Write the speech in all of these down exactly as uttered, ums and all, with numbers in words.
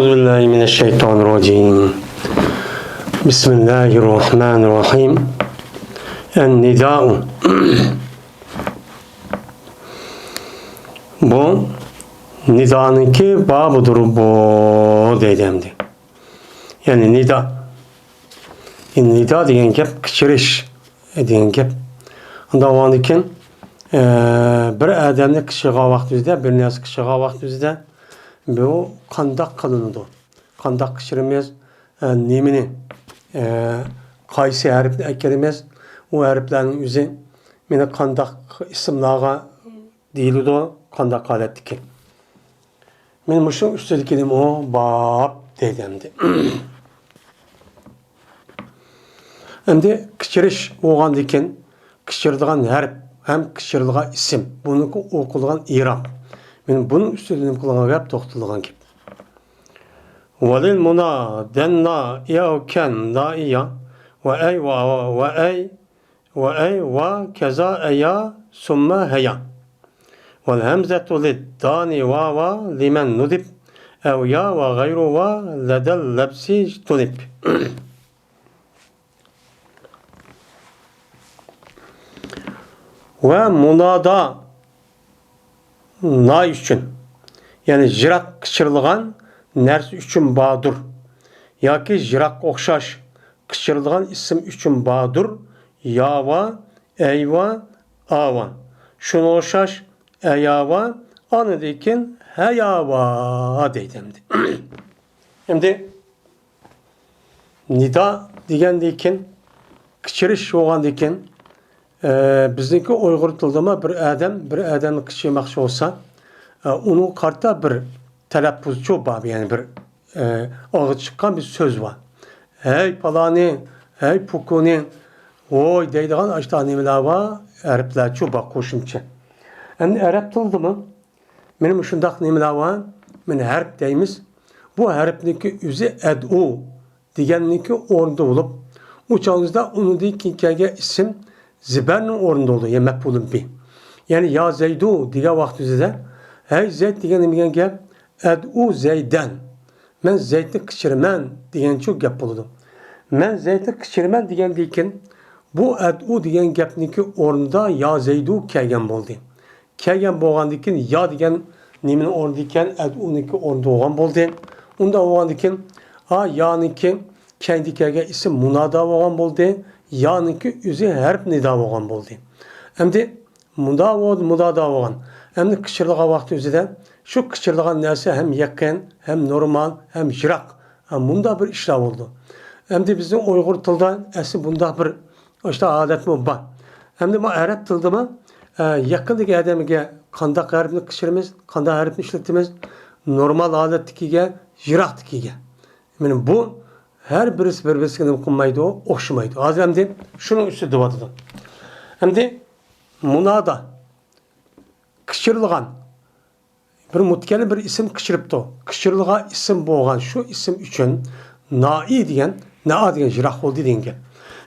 أعوذ بالله من الشيطان الرجيم. بسم الله الرحمن الرحيم. النداء. بۇ نىدانىڭكى بابىدۇر بۇ دەيدۇ ئەمدى. يەنى نىدا. نىدا دېگەن گەپ قىچقىرىش دېگەن گەپ. ئۇنداق بولغاندىكىن، ئە، بىر ئادەمنى قىچقىرغان ۋاقتىمىزدا، بىر نەرسە قىچقىرغان ۋاقتىمىزدا بۇ قانداق قىلىنىدۇ؟ قانداق قىچقىرىمىز؟ ئە، نېمىنى، ئە، قايسى ھەرپنى ئەكىرىمىز؟ ئۇ ھەرپلەرنىڭ ئۆزى مانا قانداق ئىسىملارغا دېيىلىدۇ، قانداق ھالەتتىكى؟ مانا مۇشۇ ئۈستىدىكى نېمە ئۇ؟ باب دەيدۇ ئەمدى. ئەمدى قىچقىرىش بولغاندىكىن، قىچقىرىدىغان ھەرپ ھەم قىچقىرىدىغان ئىسىم، بۇنىڭكى ئوقۇلغان ئىراب. مانا بۇنىڭ ئۈستىدە نېمە قىلغان گەپ؟ توختىلىدىغان گەپ. ۋەلىل مۇنا، دەننا، ئىياۋ كەن، دائىيا، ۋە ئەي، ۋە، ۋە ئەي، ۋە ئەي، ۋە كەزا، ئەيا، سۇممە، ھەيا. ۋەل ھەمزەتۇ لىد دانى ۋاۋا لىمەن نۇدىب، ئەۋ يا ۋە غەيرۇ ۋا لەدەل لەبسى تۇنىب. ۋە مۇنادا ناي ئۈچۈن، يەنى يىراق قىچىرىلغان نەرسە ئۈچۈن باردۇر. ياكى يىراققا ئوخشاش قىچىرىلغان ئىسىم ئۈچۈن باردۇر. ياۋا، ئەيۋا، ئاۋا. شۇنىڭغا ئوخشاش ئەياۋا، ئاندىن كېيىن ھەياۋا دەيدۇ ئەمدى. ئەمدى نىدا دېگەندىن كېيىن، قىچىرىش بولغاندىن كېيىن، ئە، بىزنىڭكى ئۇيغۇر تىلىدىمۇ بىر ئادەم بىر ئادەمنى قىچىرماقچى بولسا، ئە، ئۇنىڭغا قارىتا بىر تەلەپپۇزچۇ بار، يەنى بىر، ئە، ئاغزى چىققان بىر سۆز بار. ھەي پالانى، ھەي پۇكۇنى، ۋوي دەيدىغان ئاشتا نېمىلەر بار، ھەرپلەرچۇ بار قوشۇمچە. ئەمدى ئەرەب تىلىدىمۇ مانا مۇشۇنداق نېمىلەر بار، مانا ھەرپ دەيمىز. بۇ ھەرپنىڭكى ئۆزى ئەدئۇ دېگەننىڭكى ئورنىدا بولۇپ، ئۇ چاغىمىزدا ئۇنىڭدىن كېيىن كەلگەن ئىسىم زىبەرنىڭ ئورنىدا بولىدۇ، يەنى مەپئۇلۇن بى. يەنى يا زەيدۇ دېگەن ۋاقتىمىزدا، ھەي زەيد دېگەن نېمە دېگەن گەپ؟ ئەدئۇ زەيدەن. مەن زەيدنى قىچىرىمەن دېگەنچۇ گەپ بولىدۇ. مەن زەيدنى قىچىرىمەن دېگەندىن كېيىن، بۇ ئەدئۇ دېگەن گەپنىڭكى ئورنىدا يا زەيدۇ كەلگەن بولدى. كەلگەن بولغاندىن كېيىن، يا دېگەن نېمىنىڭ ئورنىدا ئىكەن؟ ئەدئۇنىڭكى ئورنىدا بولغان بولدى. ئۇنداق بولغاندىن كېيىن، ئا، يانىڭكى كەينىدە كەلگەن ئىسىم مۇنادا بولغان بولدى. يانىڭكى ئۆزى ھەرپ نىدا بولغان بولدى. ئەمدى مۇندا بولدى، مۇدادا بولغان. ئەمدى قىچىرىلغان ۋاقتى ئۆزىدە شۇ قىچىرىلغان نەرسە ھەم يېقىن، ھەم نورمال، ھەم يىراق. ھە، مۇنداق بىر ئىشلار بولىدۇ. ئەمدى بىزنىڭ ئۇيغۇر تىلىدا ئەسلى بۇنداق بىر ئاشۇنداق ئادەتمۇ بار. ئەمدى بۇ ئەرەب تىلىدىمۇ، ئە، يېقىندىكى ئادەمگە قانداق ھەرپنى قىچىرىمىز، قانداق ھەرپنى ئىشلىتىمىز، نورمال ھالەتتىكىگە، يىراقتىكىگە. مانا بۇ ھەر بىرسى بىر-بىرسىگە نېمە قىلمايدۇ، ئوخشىمايدۇ. ھازىر ئەمدى شۇنىڭ ئۈستىدە دەۋاتىدۇ. ئەمدى مۇنادا، قىچىرىلغان، بىر مۇتەكەللىم بىر ئىسىم قىچىرىپتۇ. قىچىرىلغان ئىسىم بولغان شۇ ئىسىم ئۈچۈن نائى دېگەن، نائا دېگەن يىراق بولدى دېگەن گەپ.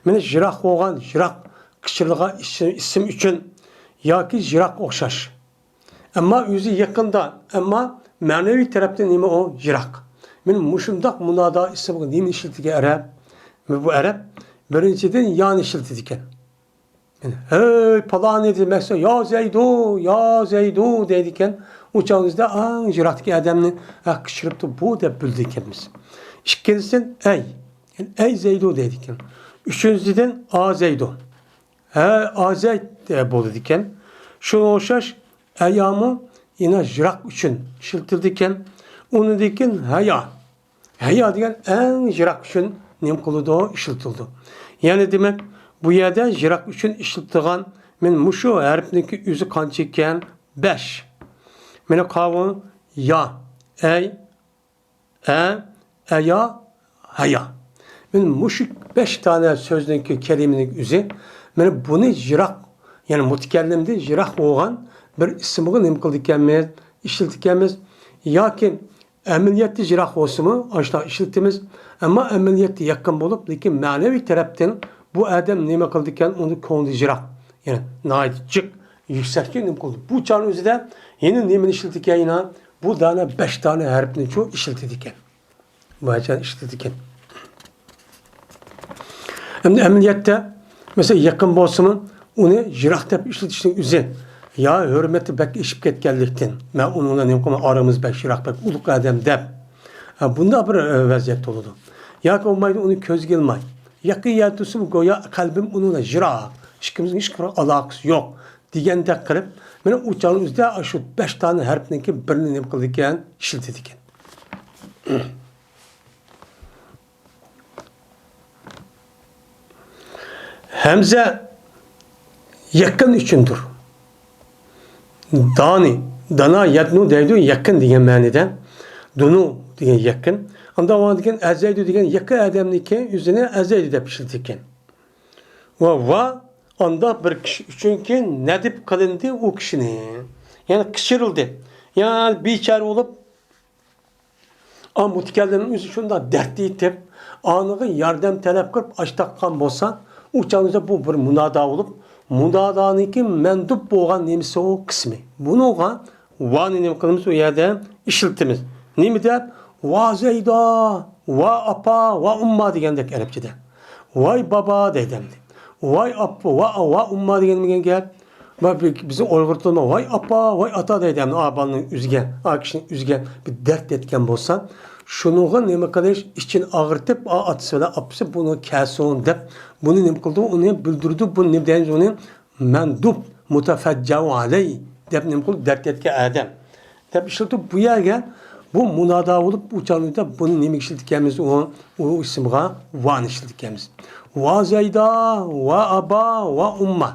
مانا يىراق بولغان، يىراق قىچىرىلغان ئىسىم، ئىسىم ئۈچۈن ياكى يىراق ئوخشاش. ئەمما ئۆزى يېقىندا، ئەمما مەنىۋى تەرەپتىن نېمە ئۇ؟ يىراق. مانا مۇشۇنداق مۇنادا ئىسىمغا نېمىنى ئىشلىتىدىكەن ئەرەب؟ بۇ ئەرەب بىرىنچىدىن يانى ئىشلىتىدىكەن. يەنى، ھەي، پالانى دېمەكچى، يا زەيدۇ، يا زەيدۇ دەيدىكەن. ئۇ چاغىمىزدا ئەڭ يىراقتىكى ئادەمنى، ھە، قىچقىرىپتۇ بۇ دەپ بىلىدىكەنمىز. ئىككىنچىسىدىن ئەي، يەنى، ئەي زەيدۇ دەيدىكەن. ئۈچىنچىسىدىن ئا زەيدۇ. ھە، ئا زەيد دەپ بولىدىكەن. شۇنىڭغا ئوخشاش ئەيامۇ يەنە يىراق ئۈچۈن ئىشلىتىلىدىكەن. ئۇنىڭدىن كېيىن ھەيا. ھەيا دېگەن ئەڭ يىراق ئۈچۈن نېمە قىلىدۇ؟ ئىشلىتىلىدۇ. يەنى دېمەك، بۇ يەردە يىراق ئۈچۈن ئىشلىتىلغان مانا مۇشۇ ھەرپنىڭكى ئۆزى قانچە ئىكەن؟ بەش. مانا قاۋۇل، يا، ئەي، ئە، ئەيا، ھەيا. مانا مۇشۇ بەش دانە سۆزنىڭكى، كەلىمىنىڭ ئۆزى، مانا بۇنى يىراق، يەنى مۇتەكەللىمدىن يىراق بولغان بىر ئىسىمغا نېمە قىلىدىكەنمىز؟ ئىشلىتىدىكەنمىز. ياكى ئەمەلىيەتتە يىراق بولسىمۇ، ئاشۇنداق ئىشلىتىمىز. ئەمما ئەمەلىيەتتە يېقىن بولۇپ، لېكىن مەنىۋى تەرەپتىن بۇ ئادەم نېمە قىلىدىكەن، ئۇنىڭ كۆڭلى يىراق. يەنى ناھايىتى جىق، يۈكسەككە نېمە قىلىدۇ؟ بۇ چاغنىڭ ئۆزىدە يەنە نېمىنى ئىشلىتىدىكەن؟ يەنە بۇ دانە بەش دانە ھەرپنىچۇ ئىشلىتىدىكەن. بۇ ھەجەن ئىشلىتىدىكەن. ئەمدى ئەمەلىيەتتە، مەسىلەن، يېقىن بولسىمۇ، ئۇنى يىراق دەپ ئىشلىتىشنىڭ ئۆزى، يا ھۆرمىتى بەك ئېشىپ كەتكەنلىكتىن، مەن ئۇنىڭ بىلەن نېمە قىلىمەن، ئارىمىز بەك يىراق، بەك ئۇلۇغ ئادەم دەپ، ھە، بۇنداق بىر، ئە، ۋەزىيەت بولىدۇ. ياكى بولمايدۇ، ئۇنى كۆزگە ئىلماي. يېقىن يەردە تۇرسىمۇ، گويا قەلبىم ئۇنىڭ بىلەن يىراق، ئىككىمىزنىڭ ھېچقانداق ئالاقىسى يوق دېگەندەك قىلىپ، مانا ئۇ چاغنىڭ ئۆزىدە شۇ بەش دانە ھەرپنىڭكى بىرىنى نېمە قىلىدىكەن، ئىشلىتىدىكەن. ھەمزە يېقىن ئۈچۈندۇر. دانى، دانا يەدنۇ دەيدۇ، يېقىن دېگەن مەنىدە. دۇنۇ دېگەن يېقىن. ئاندا ۋاڭ دېگەن ئەزەيدۇ دېگەن يېقىن ئادەمنىكى ئۆزىنى ئەزەيدۇ دەپ ئىشلىتىدىكەن. ۋە ۋا ئاندا بىر كىشى ئۈچۈنكى نەدىپ قىلىندى ئۇ كىشىنى. يەنى قىچۇرۇلدى. يا بىچارە بولۇپ، ئا، مۇتەكەللىمنىڭ ئۆزى شۇنداق دەردتە يېتىپ، ئانىغا ياردەم تەلەپ قىلىپ ئاش تاققان بولسا، ئۇ چاغدا بۇ بىر مۇنادا بولۇپ، مۇنادانىڭكى مەندۇپ بولغان نېمىسى ئۇ قىسمى. بۇنىڭغا ۋانى نېمە قىلىمىز؟ ئۇ يەردە ئىشلىتىمىز. نېمە دەپ؟ ۋا زەيدا، ۋا ئاپا، ۋا ئۇمما دېگەندەك ئەرەبچىدە. ۋاي بابا دەيدۇ ئەمدى. ۋاي ئاپا، ۋا، ۋا ئۇمما دېگەن نېمە گەپ؟ ما بى-، بىزنىڭ ئۇيغۇر تىلىدا ۋاي ئاپا، ۋاي ئاتا دەيدۇ ئەمدى ئا بالىنىڭ ئۆزىگە، ئا كىشىنىڭ ئۆزىگە بىر دەرد يەتكەن بولسا، شۇنىڭغا نېمە قىلىش؟ ئىچىنى ئاغرىتىپ، ئا ئاتىسى بىلەن ئاپىسى بۇنى كەلسۇن دەپ، بۇنى نېمە قىلىدۇ؟ ئۇنى بىلدۈرىدۇ، بۇنى نېمە دەيمىز ئۇنى؟ مەندۇب، مۇتەفەججەئۇ ئەلەي دەپ نېمە قىلىدۇ؟ دەرد يەتكەن ئادەم دەپ ئىشلىتىپ، بۇ يەرگە بۇ مۇنادا بولۇپ، ئۇ چاغدا بۇنى نېمىگە ئىشلىتىدىكەنمىز؟ ئۇ، ئۇ ئىسىمغا ۋانى ئىشلىتىدىكەنمىز. ۋا زەيدا، ۋا ئابا، ۋا ئۇمما.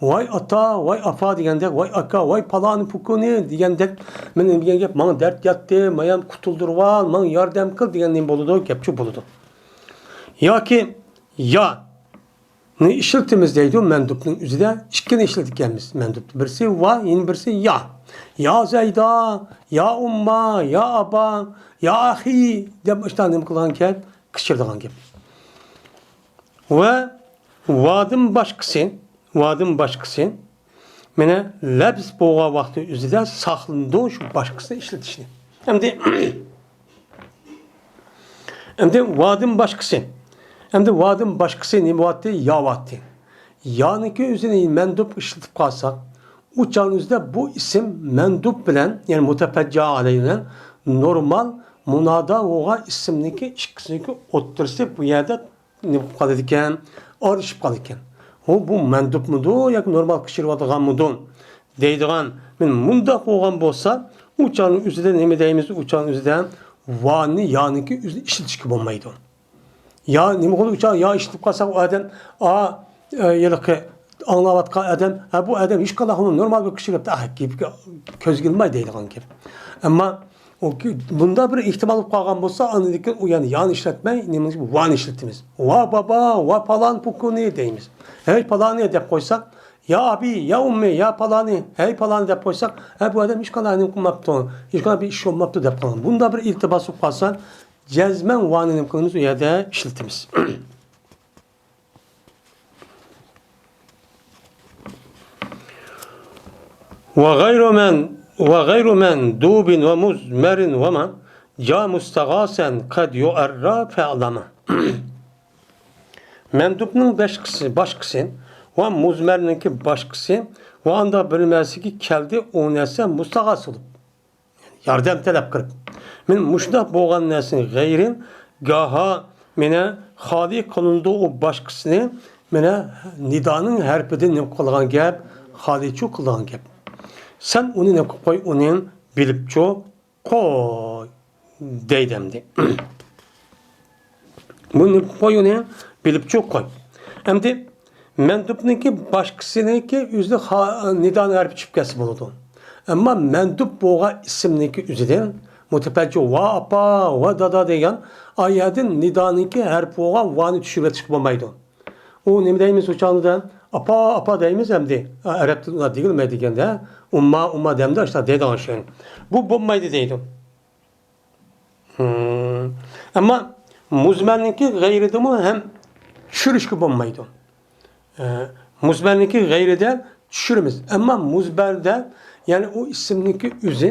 ۋاي ئاتا، ۋاي ئاپا دېگەندەك، ۋاي ئاكا، ۋاي پالانى پۇكۇنى دېگەندەك، مەن دېگەن گەپ، ماڭا دەرد يەتتى، مايام قۇتۇلدۇرۇۋال، ماڭا ياردەم قىل دېگەن نېمە بولىدۇ؟ گەپچۇ بولىدۇ. ياكى يا نى ئىشلىتىمىز دەيدۇ، مەندۇبنىڭ ئۆزىدە ئىككىنى ئىشلىتىدىكەنمىز مەندۇبتا. بىرسى ۋا، يەنە بىرسى يا. يا زەيدا، يا ئۇمما، يا ئابا، يا ئەخى دەپ ئاشۇنداق نېمە قىلغان گەپ، قىچىرىدىغان گەپ. ۋە ۋادىن باشقىسى، ۋادىن باشقىسى، مانا لەپز بولغان ۋاقتى ئۆزىدە ساقلىنىدۇ شۇ باشقىسىنى ئىشلىتىشنى. ئەمدى ئەمدى ۋادىن باشقىسى. ئەمدى ۋادىن باشقىسى نېمە بولاتتى؟ يا بولاتتى. يانىڭكى ئۆزىنى مەندۇب ئىشلىتىپ قالساق، ئۇ چاغنىڭ ئۆزىدە بۇ ئىسىم مەندۇب بىلەن، يەنى مۇتەپەججىئۇ ئەلەي بىلەن نورمال مۇنادا بولغان ئىسىمنىڭكى ئىككىسىنىڭكى ئوتتۇرىسى بۇ يەردە نېمە بولۇپ قالىدىكەن؟ ئارىلىشىپ قالىدىكەن. ھو، بۇ مەندۇبمىدۇ ياكى نورمال قىچىرىۋاتىدىغانمىدۇ دەيدىغان. مانا مۇنداق بولغان بولسا، ئۇ چاغنىڭ ئۆزىدە نېمە دەيمىز؟ ئۇ چاغنىڭ ئۆزىدە ۋانى يانىڭكى ئۆزىنى ئىشلىتىشكە بولمايدۇ. يا نېمە بولىدۇ؟ ئۇ چاغ يا ئىشلىتىپ قالساق، ئۇ ئادەم، ئا، ئە، ھېلىقى ئاڭلاۋاتقان ئادەم، ھە، بۇ ئادەم ھېچقانداق نورمال بىر كىشى دەپ، ئا، گېپىگە كۆزگە ئىلماي دەيدىغان گەپ. ئەمما ئۇ كى-، بۇنداق بىر ئېھتىمال بولۇپ قالغان بولسا، ئاندىن كېيىن ئۇ يەنى يانى ئىشلەتمەي، نېمە، ۋانى ئىشلىتىمىز. ۋا بابا، ۋا پالان پۇكۇنى دەيمىز. ھەي پالانى دەپ قويساق، يا ئابى، يا ئۇممى، يا پالانى، ھەي پالانى دەپ قويساق، ھە، بۇ ئادەم ھېچقانداق نېمە قىلماپتۇ، ھېچقانداق بىر ئىش بولماپتۇ دەپ قالغان. بۇنداق بىر ئىلتىباس بولۇپ قالسا، جەزمەن ۋانى نېمە قىلىمىز؟ ئۇ يەردە ئىشلىتىمىز. وغير من، وغير مندوب ومضمر وما جاء مستغاثا قد يعرى فاعلما. مەندۇبنىڭ باشقىسى، باشقىسى ۋە مۇزمەرنىڭكى باشقىسى ۋە ئاندا بىر نەرسىگە كەلدى، ئۇ نەرسە مۇستاغاس بولۇپ. ياردەم تەلەپ قىلىپ، مانا مۇشۇنداق بولغان نەرسىنى غەيرى گاھا مانا خالىي قىلىنىدۇ، ئۇ باشقىسىنى مانا نىدانىڭ ھەرپىدىن نېمە قىلغان گەپ؟ خالىيچۇ قىلغان گەپ. سەن ئۇنى نېمە قىلىپ قوي، ئۇنى بىلىپچۇ قوي دەيدۇ ئەمدى. بۇنى قوي، ئۇنى بىلىپچۇ قوي. ئەمدى مەندۇبنىڭكى باشقىسىنىڭكى ئۆزىدە خا-، نىدانىڭ ھەرپى چۈشۈپ كەتسە بولىدۇ. ئەمما مەندۇب بولغان ئىسىمنىڭكى ئۆزىدىن مۇتەپەججىئۇ ۋا ئاپا، ۋا دادا دېگەن ئايەدىن نىدانىڭكى ھەرپى بولغان ۋانى چۈشۈرۈۋېتىشكە بولمايدۇ. ئۇ نېمە دەيمىز ئۇ چاغدا؟ ئاپا، ئاپا دەيمىز ئەمدى. ئەرەب تىلىدا دېگىلمەيدۇ دېگەندە، ئۇمما، ئۇمما دەمدە ئاشۇنداق دەيدىغان شۇ. بۇ بولمايدۇ دەيدۇ. ھىم. ئەمما مۇزمەرنىڭكى غەيرىدىمۇ ھەم چۈشۈرۈشكە بولمايدۇ. ئە، مۇزمەرنىڭكى غەيرىدە چۈشۈرىمىز. ئەمما مۇزمەردە، يەنى ئۇ ئىسىمنىڭكى ئۆزى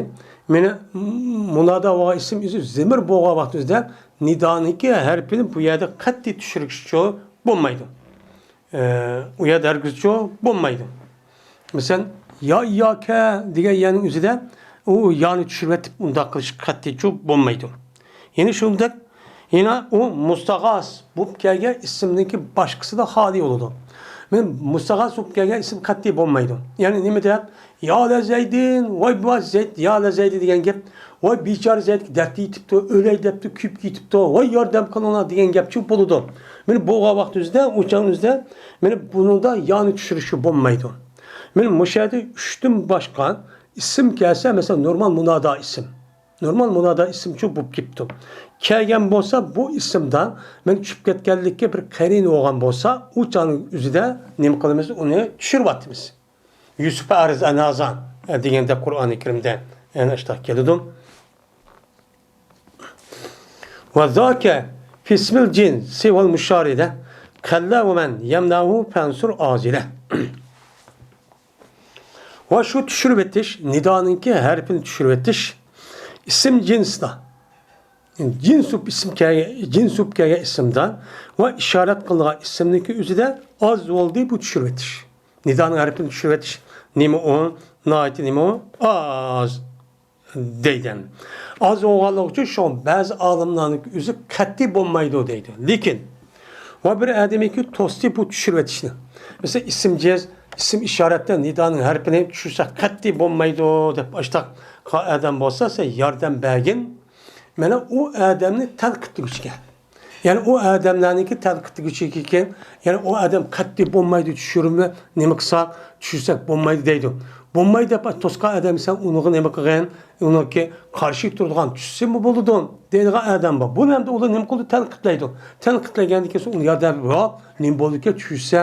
مانا مۇنادا بولغان ئىسىم ئۆزى زەمىر بولغان ۋاقتىمىزدا نىدانىڭكى ھەرپىنى بۇ يەردە قەتئىي چۈشۈرۈشچۇ بولمايدۇ. ئە، ئۇ يەردە ھەرگىزچۇ بولمايدۇ. مەسىلەن، يا ئىيياكە دېگەن يەنىڭ ئۆزىدە ئۇ يانى چۈشۈرۈۋېتىپ ئۇنداق قىلىش قەتئىيچۇ بولمايدۇ. يەنە شۇنداق، يەنە ئۇ مۇستاغاس بولۇپ كەلگەن ئىسىمنىڭكى باشقىسىدا خالىي بولىدۇ. مەن مۇستاغاس بولۇپ كەلگەن ئىسىم قەتئىي بولمايدۇ. يەنى نېمە دەپ، يا لەزەيدىن، ۋاي بۇ زەيد، يا لەزەيدى دېگەن گەپ، ۋاي بىچارە زەيد دەردتە يېتىپتۇ، ئۆلەي دەپتۇ، كۈيۈپ كېتىپتۇ، ۋاي ياردەم قىلىڭلار دېگەن گەپچۇ بولىدۇ. مانا بولغان ۋاقتىمىزدا، ئۇ چاغىمىزدا، مانا بۇنىڭدا يانى چۈشۈرۈشكە بولمايدۇ. مانا مۇشۇ يەردە ئۈچتىن باشقا ئىسىم كەلسە، مەسىلەن، نورمال مۇنادا ئىسىم. نورمال مۇنادا ئىسىمچۇ بولۇپ كېتىپتۇ. كەلگەن بولسا بۇ ئىسىمدا مانا چۈشۈپ كەتكەنلىككە بىر قەرىنە بولغان بولسا، ئۇ چاغنىڭ ئۆزىدە نېمە قىلىمىز؟ ئۇنى چۈشۈرۈۋاتىمىز. يۈسۈپ ئەرز ئەنازان دېگەندە قۇرئانى كەرىمدە يەنە ئاشۇنداق كېلىدۇ. ۋە زاكە فىسمىل جىنسى ۋەل مۇشارىدە قەللە ۋە مەن يەمنەھۇ فەنسۇر ئازىلە. ۋە شۇ چۈشۈرۈۋېتىش، نىدانىڭكى ھەرپىنى چۈشۈرۈۋېتىش، ئىسىم جىنستا، جىنس بولۇپ ئىسىم كەلگەن، جىنس بولۇپ كەلگەن ئىسىمدا ۋە ئىشارەت قىلىنغان ئىسىمنىڭكى ئۆزىدە ئاز بولدى بۇ چۈشۈرۈۋېتىش. نىدانىڭ ھەرپىنى چۈشۈرۈۋېتىش نېمە ئۇ؟ ناھايىتى نېمە ئۇ؟ ئاز دەيدۇ. ئاز بولغانلىقى ئۈچۈن شۇڭا بەزى ئالىملارنىڭ ئۆزى قەتئىي بولمايدۇ دەيدۇ. لېكىن ۋە بىر ئادەمنىڭكى توستى بۇ چۈشۈرۈۋېتىشنى. مەسىلەن، ئىسىم جىنس، ئىسىم ئىشارەتتە نىدانىڭ ھەرپىنى چۈشۈرسە قەتئىي بولمايدۇ دەپ ئاشتاق ئادەم بولسا، سەن ياردەم بەرگىن. مانا ئۇ ئادەمنى تەنقىدلىگۈچىگە. يەنى ئۇ ئادەملەرنىڭكى تەنقىدلىگۈچىكەن، يەنى ئۇ ئادەم قەتئىي بولمايدۇ، چۈشۈرۈمنى نېمە قىلساق، چۈشۈرسەك بولمايدۇ دەيدۇ. بولمايدۇ دەپ توسقان ئادەم سەن ئۇنىڭغا نېمە قىلغىن، ئۇنىڭكى قارشى تۇرىدىغان چۈشسىمۇ بولىدۇ دەيدىغان ئادەم بار. بۇنى ئەمدى ئۇلار نېمە قىلىدۇ؟ تەنقىدلەيدۇ. تەنقىدلەيگەندىن كېيىن ئۇنى ياردەم، ياق، نېمە بولدىكەن، چۈشسە،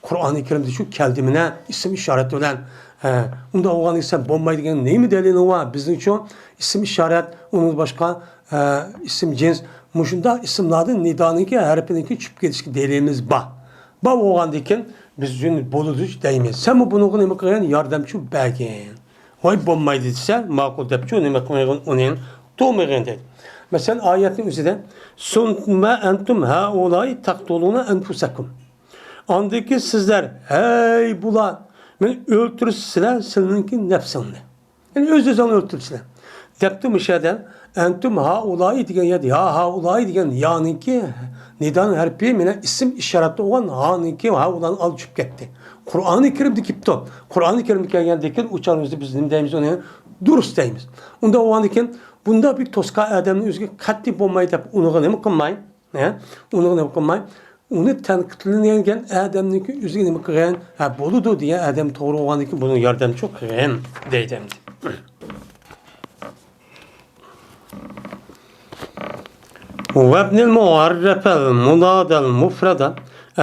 قۇرئانى كەرىمدە شۇ كەلدى مانا ئىسىم ئىشارەت بىلەن. ھە، ئۇنداق بولغاندىكىن سەن بولمايدۇ دېگەن نېمە دەلىلىڭ بار؟ بىزنىڭچۇ ئىسىم ئىشارەت، ئۇنىڭدىن باشقا ئە، ئىسىم جىنس، مۇشۇنداق ئىسىملاردىن نىدانىڭكى ھەرپىنىڭكى چۈشۈپ كېتىشكە دەلىلىمىز بار. بار بولغاندىكىن بىز يەنە بولىدۇ دەيمىز. سەنمۇ بۇنىڭغا نېمە قىلغىن؟ ياردەمچۇ بەرگىن. ۋاي بولمايدۇ دېسە، ماقۇل دەپچۇ، نېمە قىلمىغىن؟ ئۇنى تۇغمىغىن دەيدۇ. مەسىلەن، ئايەتنىڭ ئۆزىدە، سۇممە ئەنتۇم ھائۇلاء تەقتۇلۇنە ئەنفۇسەكۇم. ئاندىن كېيىن سىزلەر، ھەي بۇلار، مېنى ئۆلتۈرسىلەر سىلىنىڭكى نەپسىڭنى. يەنى ئۆز-ئۆزۈڭنى ئۆلتۈرىسىلەر. دەپتۇ مۇشۇ يەردە، ئەنتۇم ھائۇلاء دېگەن يەردە، يا ھائۇلاء دېگەن يانىڭكى نىدانىڭ ھەرپى مانا ئىسىم ئىشارەتتە بولغان ھانىڭكى ھائۇلانىڭ ئالدىدا چۈشۈپ كەتتى. قۇرئانى كەرىمدە كېلىپتۇ. قۇرئانى كەرىمدە كەلگەندىكىن ئۇ چاغدا بىز نېمە دەيمىز ئۇنى؟ دۇرۇس دەيمىز. ئۇنداق بولغاندىكىن بۇنداق بىر توسقان ئادەمنىڭ ئۆزىگە قەتئىي بولمايدۇ دەپ ئۇنىڭغا نېمە قىلماي؟ ھە؟ ئۇنىڭغا نېمە قىلماي؟ ئۇنى تەنقىدلىنگەن ئادەمنىڭكى ئۆزىگە نېمە قىلغان؟ ھە، بولىدۇ دېگەن ئادەم توغرا بولغاندىكىن بۇنىڭغا ياردەمچۇ قىلغىن دەيدۇ ئەمدى. وابن المعرف المنادى المفرد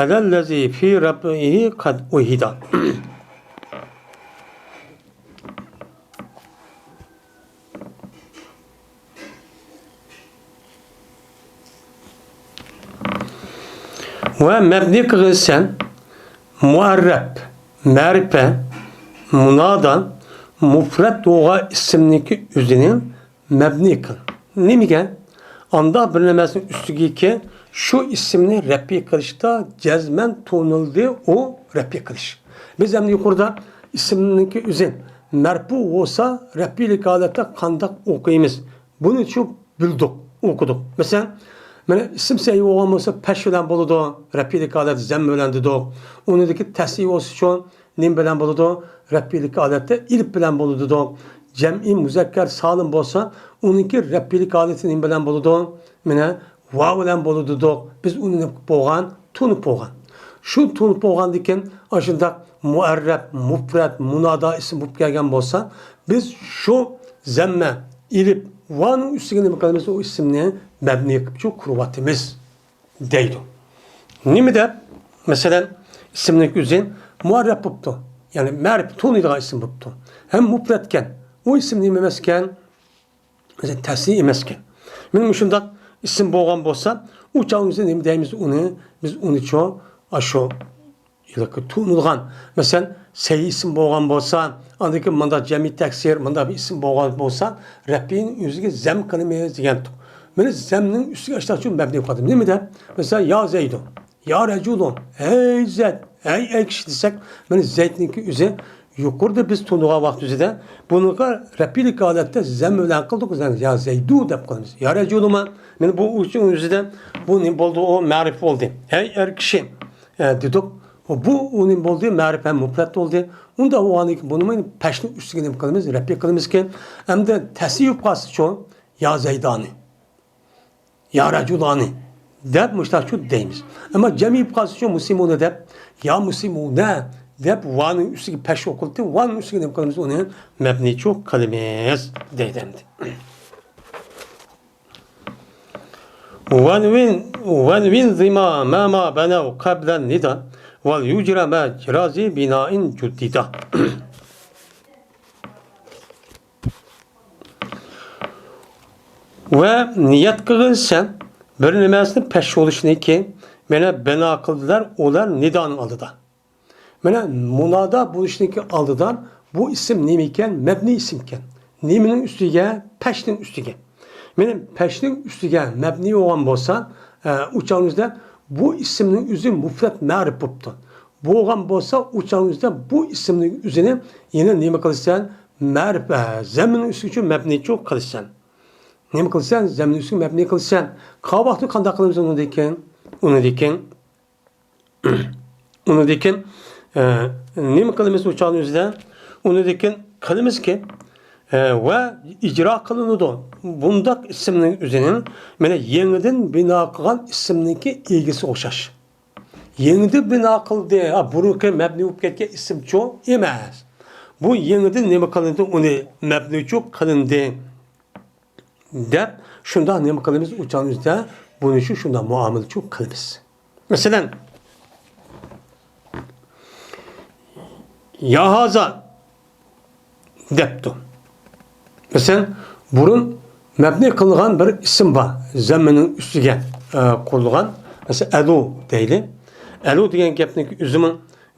على الذي في رفعه قد عهد. ۋە مەبنى قىلغىنسەن مۇئەررەپ، مەرىپە، مۇنادا، مۇپرەت بولغان ئىسىمنىڭكى ئۆزىنى مەبنى قىل. نېمىگە؟ ئانداق بىر نېمەسىنىڭ ئۈستىگىكى شۇ ئىسىمنى رەپئى قىلىشتا جەزمەن تونۇلدى ئۇ رەپئى قىلىش. بىز ئەمدى يۇقىرىدا ئىسىمنىڭكى ئۆزى مەرپۇ بولسا رەپئىلىك ھالەتتە قانداق ئوقۇيمىز؟ بۇنىچۇ بىلدۇق، ئوقۇدۇق. مەسىلەن، مانا ئىسىم سەھىھ بولغان بولسا پەش بىلەن بولىدۇ، رەپئىلىك ھالەت زەممە بىلەن دېدۇق. ئۇنىڭدىكى تەسنىيە بولسىچۇ نېمە بىلەن بولىدۇ؟ رەپئىلىك ھالەتتە ئېلىپ بىلەن بولىدۇ دېدۇق. جەمئىي مۇزەككەر سالىم بولسا، ئۇنىڭكى رەپئىلىك ھالىتى نېمە بىلەن بولىدۇ؟ مانا ۋاۋ بىلەن بولىدۇ دېدۇق. بىز ئۇنى نېمە قىلىپ بولغان؟ تونۇپ بولغان. شۇ تونۇپ بولغاندىكىن ئاشۇنداق مۇئەررەپ، مۇپرەت، مۇنادا ئىسىم بولۇپ كەلگەن بولسا، بىز شۇ زەممە، ئېلىپ، ۋانىڭ ئۈستىگە نېمە قىلىمىز؟ ئۇ ئىسىمنى مەبنى قىلىپچۇ قۇرۇۋاتىمىز دەيدۇ. نېمە دەپ؟ مەسىلەن، ئىسىمنىڭ ئۆزى مۇئەررەپ بوپتۇ. يەنى مەرىپە، تونۇيدىغان ئىسىم بوپتۇ. ھەم مۇپرەتكەن. ئۇ ئىسىم نېمە ئەمەسكەن؟ مەسىلەن، تەسنىيە ئەمەسكەن. مانا مۇشۇنداق ئىسىم بولغان بولسا، ئۇ چاغدا بىز نېمە دەيمىز ئۇنى؟ بىز ئۇنىچۇ، ئاشۇ ھېلىقى تونۇلغان، مەسىلەن، سەي ئىسىم بولغان بولسا، ئاندىن كېيىن مۇنداق جەمئىي تەكسىر، مۇنداق بىر ئىسىم بولغان بولسا، رەپئىنىڭ ئۆزىگە زەم قىلىمىز دېگەنتۇق. مانا زەمنىڭ ئۈستىگە ئاشتاچۇ مەبنى قىلدى. نېمە دەپ؟ مەسىلەن، يا زەيدۇ، يا رەجۇلۇ، ھەي زەيد، ھەي ئەر كىشى دېسەك، مانا زەيدنىڭكى ئۆزى يۇقىرىدا بىز تونۇغان ۋاقىت ئۆزىدە بۇنىڭغا رەپئىلىك ھالەتتە زەم بىلەن قىلدۇق، يا زەيدۇ دەپ قىلىمىز. يا رەجۇلۇما، مانا بۇ ئۈچىنچىسىدە بۇ نېمە بولدى؟ ئۇ مەرىپ بولدى. ھەي ئەر كىشى، ئە، دېدۇق. بۇ ئۇ نېمە بولدى؟ مەرىپ ھەم مۇپرەت بولدى. ئۇنداق بولغاندىن كېيىن بۇنى مانا پەشنىڭ ئۈستىگە نېمە قىلىمىز؟ رەپئى قىلىمىزكەن. ئەمدى تەسنىيە بولۇپ قالسىچۇ؟ يا زەيدانى، يا رەجۇلانى دەپ مۇشتاقچۇ دەيمىز. ئەمما جەمئىي بولۇپ قالسىچۇ؟ مۇسلىمۇنە دەپ، يا مۇسلىمۇنە دەپ ۋانىڭ ئۈستىگە پەش ئوقۇلدى. ۋانىڭ ئۈستىگە نېمە قىلىمىز؟ ئۇنى مەبنىچۇ قىلىمىز دەيدۇ ئەمدى. وانوين، وانوين زما ما ما بنوا قبل الندى وليجرى مجرى ذي بناء جدد. ۋە نىيەت قىلغىن سەن بىر نېمەسىنى پەش بولۇشنىكى، مانا بىنا قىلدىلار ئۇلار نىدانىڭ ئالدىدا. مانا مۇنادا بولۇشنىڭكى ئالدىدا بۇ ئىسىم نېمە ئىكەن؟ مەبنىي ئىسىم ئىكەن. نېمىنىڭ ئۈستىگە؟ پەشنىڭ ئۈستىگە. مانا پەشنىڭ ئۈستىگە مەبنىي بولغان بولسا، ئە، ئۇ چاغنىڭىزدا بۇ ئىسىمنىڭ ئۆزى مۇپرەت مەرىپ بوپتۇ. بولغان بولسا، ئۇ چاغنىڭىزدا بۇ ئىسىمنىڭ ئۆزىنى يەنە نېمە قىلىسەن؟ مەرىپ، ئە، زەممىنىڭ ئۈستىگە مەبنىيچۇ قىلىسەن. نېمە قىلىسەن؟ زەممىنىڭ ئۈستىگە مەبنىي قىلىسەن. قالغان ۋاقىتتا قانداق قىلىمىز ئۇنىڭدىن كېيىن؟ ئۇنىڭدىن كېيىن ئۇنىڭدىن كېيىن، ئە، نېمە قىلىمىز ئۇ چاغنىڭ ئۆزىدە؟ ئۇنىڭدىن كېيىن قىلىمىزكى، ئە، ۋە ئىجرا قىلىنىدۇ. بۇنداق ئىسىمنىڭ ئۆزىنىڭ، مانا، يېڭىدىن بىنا قىلغان ئىسىمنىڭكى ئىگىسىگە ئوخشاش. يېڭىدىن بىنا قىلدى، ھا، بۇرۇنقى مەبنىي بولۇپ كەتكەن ئىسىمچۇ؟ ئەمەس. بۇ يېڭىدىن نېمە قىلىندى؟ ئۇنى مەبنىيچۇ قىلىندى. دەپ شۇنداق نېمە قىلىمىز؟ ئۇ چاغنىڭ ئۆزىدە بۇنى شۇ شۇنداق مۇئامىلىچۇ قىلىمىز. مەسىلەن، يا ھازا دەپتۇ. مەسىلەن، بۇرۇن مەبنىي قىلىنغان بىر ئىسىم بار. زەممىنىڭ ئۈستىگە، ئە، قۇرۇلغان. مەسىلەن، ئەلۇ دەيلى. ئەلۇ دېگەن گەپنىڭ ئۆزىمۇ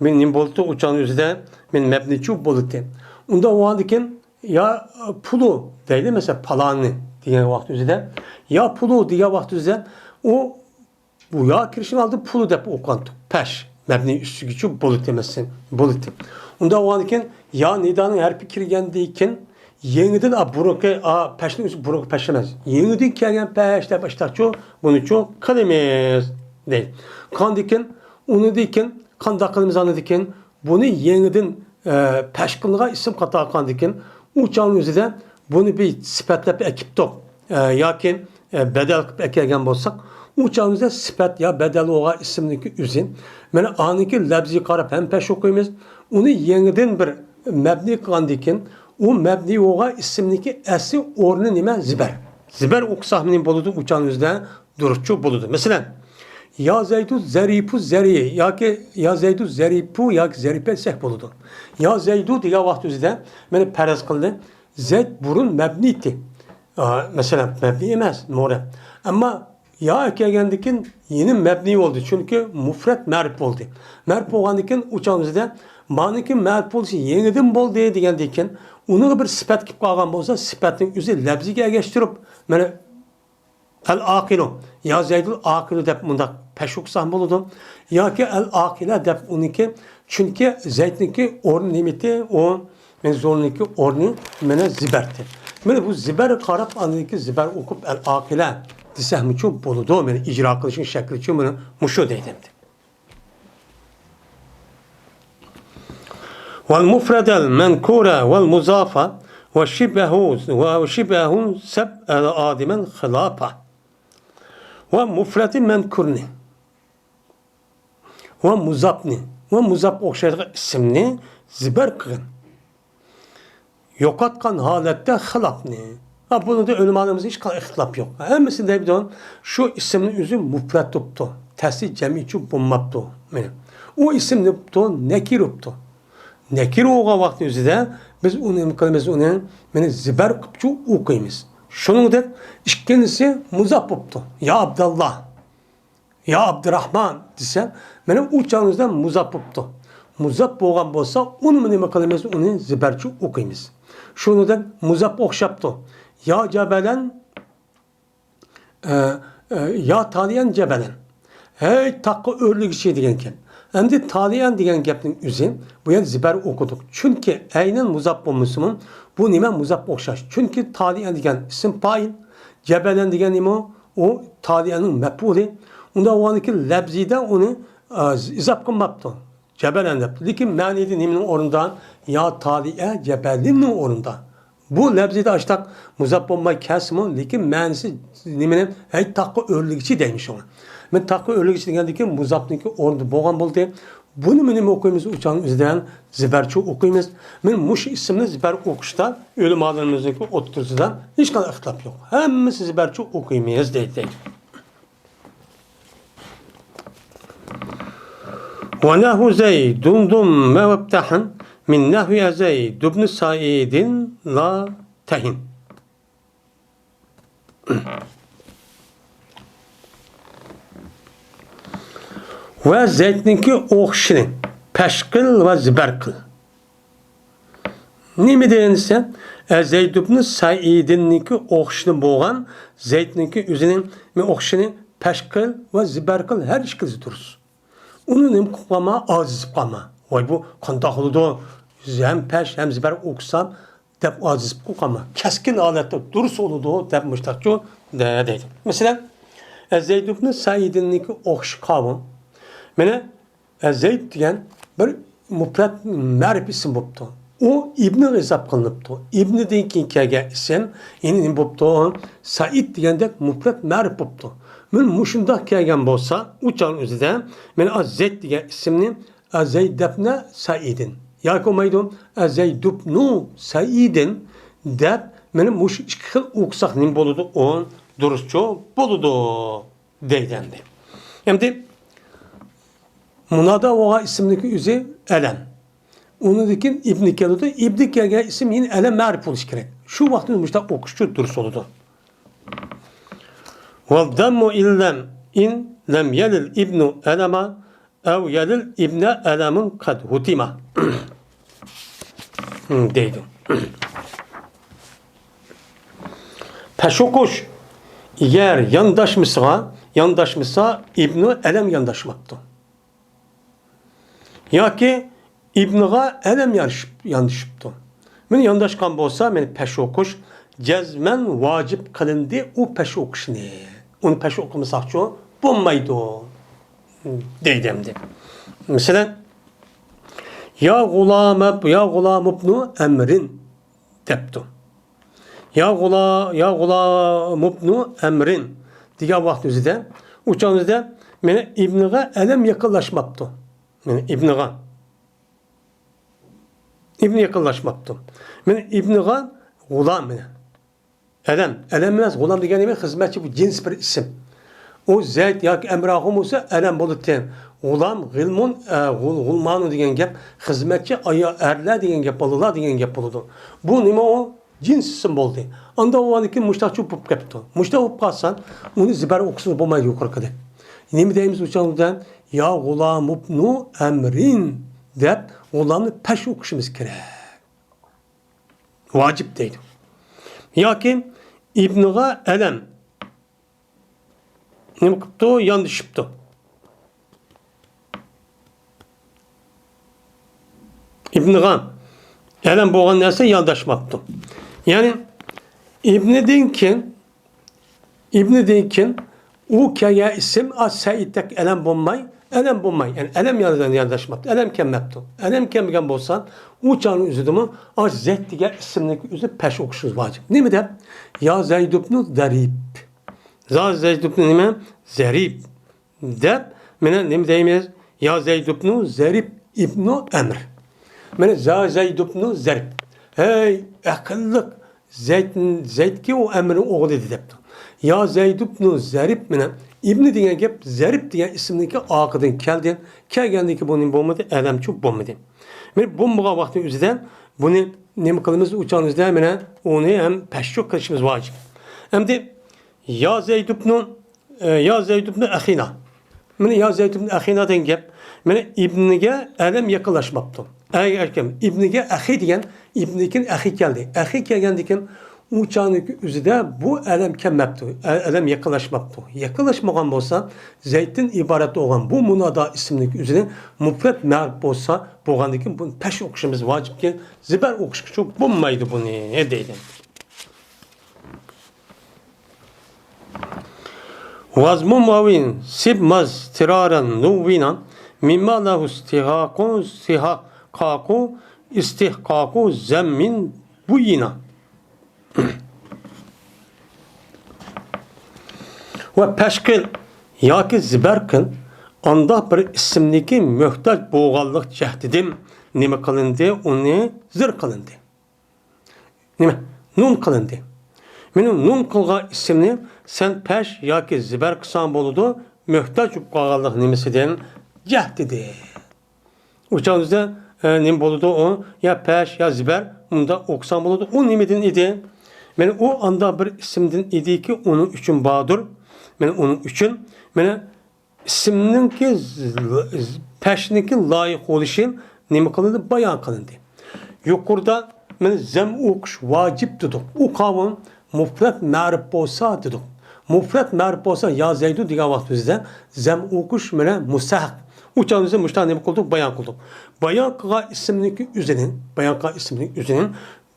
مەن نېمە بولدى؟ ئۇ چاغنىڭ ئۆزىدە مەن مەبنىيچۇ بولدى. ئۇنداق بولغاندىكىن يا پۇلۇ دەيلى، مەسىلەن، پالانى دېگەن ۋاقىت ئۆزىدە، يا پۇلۇ دېگەن ۋاقىت ئۆزىدە ئۇ، بۇ يا كىرىشنىڭ ئالدىدا پۇلۇ دەپ ئوقۇغانتۇق. پەش، مەبنىي ئۈستىگىچۇ بولىدۇ ئەمەسمۇ؟ بولىدۇ. ئۇنداق بولغاندىكىن يا نىدانىڭ ھەرپى كىرگەندىن كېيىن يېڭىدىن، ئا، بۇرۇنقى، ئا، پەشنىڭ ئۆزى بۇرۇنقى پەش ئەمەس. يېڭىدىن كەلگەن پەش دەپ ئاشتاقچۇ، بۇنىچۇ قىلىمىز دەيدۇ. قاندىكىن، ئۇنىدىكىن قانداق قىلىمىز ئاندىكىن؟ بۇنى يېڭىدىن، ئە، پەش قىلىنغان ئىسىم قاتارغا قىلغاندىكىن، ئۇ چاغنىڭ ئۆزىدە بۇنى بىر سۈپەتلەپ ئەكىپتۇق، ئە، ياكى، ئە، بەدەل قىلىپ ئەكەلگەن بولساق، ئۇ چاغنىڭ ئۆزىدە سۈپەت يا بەدەل بولغان ئىسىمنىڭكى ئۆزى. مانا ئانىڭكى لەپزىگە قاراپ ھەم پەش ئوقۇيمىز. ئۇنى يېڭىدىن بىر مەبنىي قىلغاندىكىن، ئۇ مەبنىي بولغان ئىسىمنىڭكى ئەسلى ئورنى نېمە؟ زىبەر. زىبەر ئوقۇساق نېمە بولىدۇ؟ ئۇ چاغنىڭ ئۆزىدە دۇرۇسچۇ بولىدۇ. مەسىلەن، يا زەيدۇ زەرىپۇ زەرى ياكى يا زەيدۇ زەرىپۇ ياكى زەرىپە دېسەك بولىدۇ. يا زەيدۇ دېگەن ۋاقىت ئۆزىدە، مانا پەرەز قىلدى، زەيد بۇرۇن مەبنىي ئىدى. ئا، مەسىلەن، مەبنىي ئەمەس، مورە. ئەمما يا ئەكەلگەندىكىن يەنە مەبنىي بولدى، چۈنكى مۇفرەت مەرىپ بولدى. مەرىپ بولغاندىكىن ئۇ چاغ ئۆزىدە مانىكى مەرىپ بولۇشى يېڭىدىن بولدى دېگەندىكىن، ئۇنىڭغا بىر سۈپەت كېلىپ قالغان بولسا، سۈپەتنىڭ ئۆزى لەپزىگە ئەگەشتۈرۈپ، مانا ئەل ئاقىلۇ، يا زەيدۇل ئاقىلۇ دەپ مۇنداق پەش ئوقۇسا ھەم بولىدۇ. ياكى ئەل ئاقىلە دەپ ئۇنىڭكى، چۈنكى زەيدنىڭكى ئورنى نېمىتى؟ ئۇ، مەن زورنىڭكى ئورنى مانا زىبەرتى. مانا بۇ زىبەرگە قاراپ ئاندىن كېيىن زىبەر ئوقۇپ ئەل ئاقىلە دېسەمچۇ بولىدۇ. مانا ئىجرا قىلىشنىڭ شەكلىچۇ مانا مۇشۇ دەيدۇ ئەمدى. والمفرد المنكور والمضاف وشبهه، وشبهه سب آدما خلافا. ۋە مۇفرەتى مەنكۇرنى ۋە مۇزاپنى ۋە مۇزاپقا ئوخشايدىغان ئىسىمنى زىبەر قىلغىن. يوقاتقان ھالەتتە خىلاپنى. ھە، بۇنىڭدا ئۆلىمالىرىمىزدا ھېچقانداق ئىختىلاپ يوق. ھەممىسى دەيدۇ، شۇ ئىسىمنىڭ ئۆزى مۇپرەت بوپتۇ. تەسلى جەمئىچۇ بولماپتۇ. مانا. ئۇ ئىسىم نېمە بوپتۇ؟ نەكىر بوپتۇ. نەكىر بولغان ۋاقىتنىڭ ئۆزىدە بىز ئۇنى نېمە قىلىمىز؟ ئۇنى مانا زىبەر قىلىپچۇ ئوقۇيمىز. شۇنىڭدەك ئىككىنچىسى مۇزاپ بوپتۇ. يا ئابداللا. يا ئابدۇراخمان دېسە، مانا ئۇ چاغنىڭىزدا مۇزاپ بوپتۇ. مۇزاپ بولغان بولسا، ئۇنىمۇ نېمە قىلىمىز؟ ئۇنى زىبەرچە ئوقۇيمىز. شۇنىڭدەك مۇزاپ ئوخشاپتۇ. يا جەبەلەن، ئە، ئە، يا تالىئەن جەبەلەن. ھەي، تاغقا ئۆرلىگۈچى دېگەن گەپ. ئەمدى تالىئەن دېگەن گەپنىڭ ئۆزى، بۇ يەردە زىبەر ئوقۇدۇق. چۈنكى ئەينەن مۇزاپ بولمىسىمۇ، بۇ نېمە؟ مۇزاپقا ئوخشاش. چۈنكى تالىئەن دېگەن ئىسىم پائىل، جەبەلەن دېگەن نېمە؟ ئۇ تالىئەننىڭ مەپئۇلى. ئۇنداق بولغاندىكىن لەپزىدە ئۇنى، ئە، ئىزاپ قىلماپتۇ. جەبەلەن دەپتۇ. لېكىن مەنىدە نېمىنىڭ ئورنىدا؟ يا تالىئە جەبەلىننىڭ ئورنىدا. بۇ لەپزىدە ئاشتاق مۇزاپ بولماي كەلسىمۇ، لېكىن مەنىسى نېمىنى؟ ھەي، تاغقا ئۆرلىگۈچى دەيمىز شۇڭا. مەن تاغقا ئۆرلىگۈچى دېگەندىكىن مۇزاپنىڭكى ئورنىدا بولغان بولدى. بۇنى مەن نېمە ئوقۇيمىز؟ ئۇچانىڭ ئۆزىدە زىبەرچە ئوقۇيمىز. مەن مۇشۇ ئىسىمنى زىبەر ئوقۇشتا ئۆلىمالىرىمىزنىڭكى ئوتتۇرىسىدا ھېچقانداق ئىختىلاپ يوق. ھەممىسى زىبەرچە ئوقۇيمىز دەيدۇ. ونحو زيد ضم وافتح من نحو زيد بن سعيد لا تهن. ۋە زەيدنىڭكى ئوخشىشىنى پەش قىل ۋە زىبەر قىل. نېمە دېگەن دېسە، ئە، زەيد ئىبنى سەئىدنىڭكى ئوخشىشىنى بولغان، زەيدنىڭكى ئۆزىنىڭ ئوخشىشىنى پەش قىل ۋە زىبەر قىل، ھەر ئىككىلىسى دۇرۇس. ئۇنى نېمە قىلىپ قالما؟ ئاجىز قىلىپ قالما. ۋاي، بۇ قانداق بولىدۇ؟ ھەم پەش، ھەم زىبەر ئوقۇسام، دەپ ئاجىز قىلىپ قالما. كەسكىن ھالەتتە دۇرۇس بولىدۇ، دەپ مۇشتاقچۇ دەيدۇ. مەسىلەن، ئە، زەيد ئىبنى سەئىدنىڭكى ئوخشىشى قاۋۇ. مانا، ئە، زەيد دېگەن بىر مۇپرەت مەرىپ ئىسىم بوپتۇ. ئۇ ئىبنىغا ئىزاپ قىلىنىپتۇ. ئىبنىدىن كېيىن كەلگەن ئىسىم، يەنى نېمە بوپتۇ؟ سەئىد دېگەندەك مۇپرەت مەرىپ بوپتۇ. مانا مۇشۇنداق كەلگەن بولسا، ئۇ چاغنىڭ ئۆزىدە مانا زەيد دېگەن ئىسىمنى، ئە، زەيد دەپنە سەئىدىن ياكى بولمايدۇ، ئە، زەيدۇبنۇ سەئىدىن دەپ، مانا مۇشۇ ئىككى خىل ئوقۇساق نېمە بولىدۇ؟ ئۇ دۇرۇسچۇ بولىدۇ دەيدۇ ئەمدى. ئەمدى مۇنادا بولغان ئىسىمنىڭكى ئۆزى ئەلەم. ئۇنىڭدىن كېيىن ئىبنى كېلىدۇ. ئىبنى كەلگەن ئىسىم يەنە ئەلەم مەرىپ بولۇشى كېرەك. شۇ ۋاقىتتا مۇشۇنداق ئوقۇشچۇ دۇرۇس بولىدۇ. والضم إن لم، إن لم يلل ابن ألم أو يلل ابن ألم قد هتم دەيدۇ. پەش ئوقۇش ئەگەر يانداشمىسىغا، يانداشمىسا، ئىبنۇ ئەلەم يانداشماپتۇ. ياكى ئىبنىغا ئەلەم يارىشىپ، ياندىشىپتۇ. مانا يانداشقان بولسا، مانا پەش ئوقۇش جەزمەن ۋاجىپ قىلىندى ئۇ پەش ئوقۇشنى. ئۇنى پەش ئوقۇمىساقچۇ بولمايدۇ دەيدۇ ئەمدى. مەسىلەن، يا غۇلام، يا غۇلام ابن أمر دەپتۇ. يا غۇلا-، يا غۇلام ابن أمر دېگەن ۋاقىت ئۆزىدە، ئۇ چاغ ئۆزىدە مانا ئىبنىغا ئەلەم يېقىنلاشماپتۇ. مانا ئىبنىغا. ئىبنى يېقىنلاشماپتۇ. مانا ئىبنىغا غۇلام مانا. ئەلەم. ئەلەم ئەمەس، غۇلام دېگەن نېمە؟ خىزمەتچى، بۇ جىنس بىر ئىسىم. ئۇ زەيد ياكى ئەمراخۇ بولسا ئەلەم بولىدىكەن. غۇلام، غىلمۇن، ئە، غۇل-، غۇلمانۇ دېگەن گەپ خىزمەتچى، ئايا-، ئەرلەر دېگەن گەپ، بالىلار دېگەن گەپ بولىدۇ. بۇ نېمە ئۇ؟ جىنس ئىسىم بولدى. ئاندىن ئۇنىڭدىن كېيىن مۇشتاق چوپ بولۇپ كەپتۇ. مۇشتاق بولۇپ قالسا، ئۇنى زىبەر ئوقۇسىڭىز بولمايدۇ يۇقىرىقىدەك. نېمە دەيمىز ئۇ چاغدا؟ يا غۇلام ابن أمر دەپ، غۇلامنى پەش ئوقۇشىمىز كېرەك. ۋاجىپ دەيدۇ. ياكى ئىبنىغا ئەلەم. نېمە قىپتۇ؟ ياندىشىپتۇ. ئىبنىغا ئەلەم بولغان نەرسە يانداشماپتۇ. يەنى ئىبنىدىن كېيىن، ئىبنىدىن كېيىن ئۇ كەلگەن ئىسىم ئا سەئىدتەك ئەلەم بولماي، ئەلەم بولماي، يەنى ئەلەم يانداشماپتۇ، ئەلەم كەلمەپتۇ. ئەلەم كەلمىگەن بولسا، ئۇ چاغنىڭ ئۆزىدىمۇ ئا زەيد دېگەن ئىسىمنىڭ ئۆزى پەش ئوقۇشىمىز ۋاجىپ. نېمە دەپ؟ يا زەيدۇبنۇ زەرىب. يا زەيدۇبنۇ نېمە؟ زەرىب. دەپ، مانا نېمە دەيمىز؟ يا زەيدۇبنۇ زەرىب ئىبنۇ ئەمر. مانا يا زەيدۇبنۇ زەرىب. ھەي، ئەقىللىق زەيد، زەيدكى ئۇ ئەمرنىڭ ئوغلى ئىدى دەپتۇ. يا زەيدۇبنۇ زەرىب، مانا ئىبنى دېگەن گەپ زەرىب دېگەن ئىسىمنىڭكى ئارقىدىن كەلدى. كەلگەندىن كېيىن بۇ نېمە بولمىدى؟ ئەلەمچۇ بولمىدى. مانا بولمىغان ۋاقتى ئۆزىدە بۇنى نېمە قىلىمىز؟ ئۇ چاغنىڭ ئۆزىدە مانا ئۇنى ھەم پەشچۇ قىلىشىمىز ۋاجىپ. ئەمدى يا زەيدۇبنۇ، ئە، يا زەيدۇبنۇ ئەخىنا. مانا يا زەيدۇ ئىبنى ئەخىنا دېگەن گەپ. مانا ئىبنىگە ئەلەم يېقىنلاشماپتۇ. ئەي ئەركەم، ئىبنىگە ئەخى دېگەن، ئىبنىدىن كېيىن ئەخى كەلدى. ئەخى كەلگەندىن كېيىن ئۇ چاغنىڭكى ئۆزىدە بۇ ئەلەم كەلمەپتۇ. ئە-، ئەلەم يېقىنلاشماپتۇ. يېقىنلاشمىغان بولسا، زەيدتىن ئىبارەت بولغان بۇ مۇنادا ئىسىمنىڭكى ئۆزىنىڭ مۇپرەت مەرىپ بولسا، بولغاندىن كېيىن بۇنى پەش ئوقۇشىمىز ۋاجىپكەن، زىبەر ئوقۇشقىچە بولمايدۇ بۇنى، دەيدۇ. ۋازمۇم ۋاۋىن سىب ماز تىرارەن نۇۋۋىنا مىمما لەھۇ ئىستىھاقۇ، ئىستىھاقاقۇ، ئىستىھقاقۇ زەممىن بۇييىنا. ۋە پەش قىل ياكى زىبەر قىل، ئانداق بىر ئىسىمنىڭكى مۆھتاج بولغانلىق جەھىتىدىن نېمە قىلىندى؟ ئۇنى زىر قىلىندى. نېمە؟ نۇن قىلىندى. مېنىڭ نۇن قىلغان ئىسىمنى سەن پەش ياكى زىبەر قىلساڭ بولىدۇ، مۆھتاج بولۇپ قالغانلىق نېمىسىدىن؟ جەھىتىدىن. ئۇ چاغدا، ئە، نېمە بولىدۇ ئۇ؟ يا پەش، يا زىبەر، مۇنداق ئوقۇساڭ بولىدۇ. ئۇ نېمىدىن ئىدى؟ مانا ئۇ ئانداق بىر ئىسىمدىن ئىدىكى، ئۇنىڭ ئۈچۈن باردۇر. مانا ئۇنىڭ ئۈچۈن، مانا ئىسىمنىڭكى ز-، ز-، پەشنىڭكى لايىق بولۇشى نېمە قىلىندى؟ بايان قىلىندى. يۇقىرىدا مانا زەم ئوقۇش ۋاجىپ دېدۇق. ئۇ قاۋۇل مۇپرەت مەرىپ بولسا دېدۇق. مۇپرەت مەرىپ بولسا، يا زەيدۇ دېگەن ۋاقتىمىزدا زەم ئوقۇش مانا مۇستەھەق. ئۇ چاغدا بىز مۇشۇنداق نېمە قىلدۇق؟ بايان قىلدۇق. بايان قىلغان ئىسىمنىڭكى ئۆزىنى، بايان قىلغان ئىسىمنىڭ ئۆزىنى